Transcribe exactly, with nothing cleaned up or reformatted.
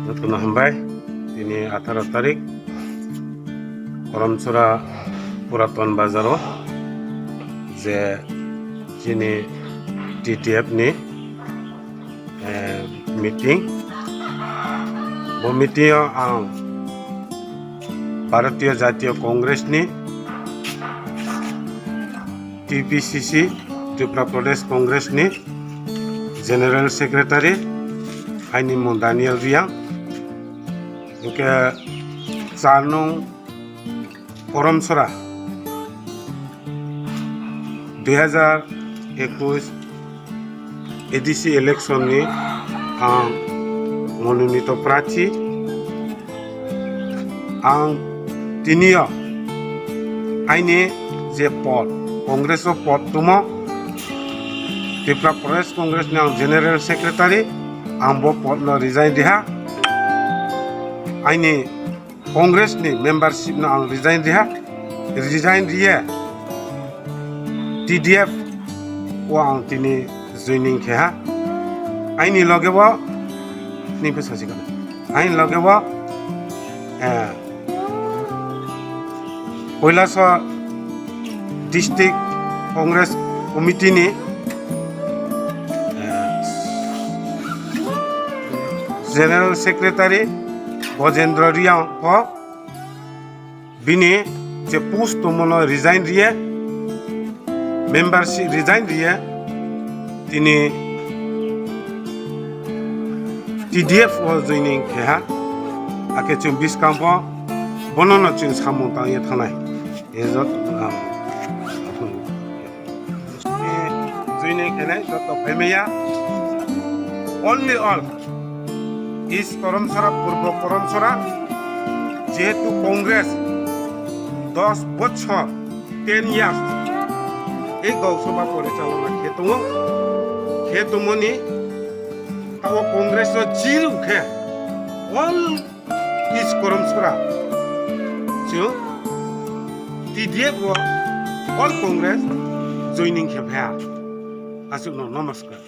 Jotono hambai, tini atharo tarik, Koramchora Puraton Bazaro je chini T D F ni, eh, meeting. Bo meeting o ang Bharatiya Jatiya Congress ni, T P C C, Tripura Pradesh Congress ni General Secretary, aini mung Daniel Riang, hingke char nung Koramchora dui hajar ekush A D C election ni ang mononito prarthi. Ang tiniyo aini je pod, Congress o pod tumo, Tripura Pradesh Congress ni ang General Secretary, ang bo pod no resign riha. Aini Congress ni membership no ang resign riha, resign riye T D F o ang tini joining khe ha. Aini loge bo, ni bwsa si kono. Aini loge bo, eh, Kailasahar District Congress Committee ni, eh, General Secretary Gojendra Riang ko bini je post tongmano resign riye, membership resign riye, tini T D F o joining khe ha, ake chwng bwskango bono no chwng samung tangye thangnai. Ejot, ah, Joining khenai joto phaimaya. Only all East Koramchora, Purbo Koramchora, jehetu Congress dos bochor, ten years, ei Gau Sabha porichalona khe tongo, khe tongmani tabo Congress o jiru khe all East Koramchora. Chwng T D F o all Congress joining khe phaiya. Aswkno namaskar.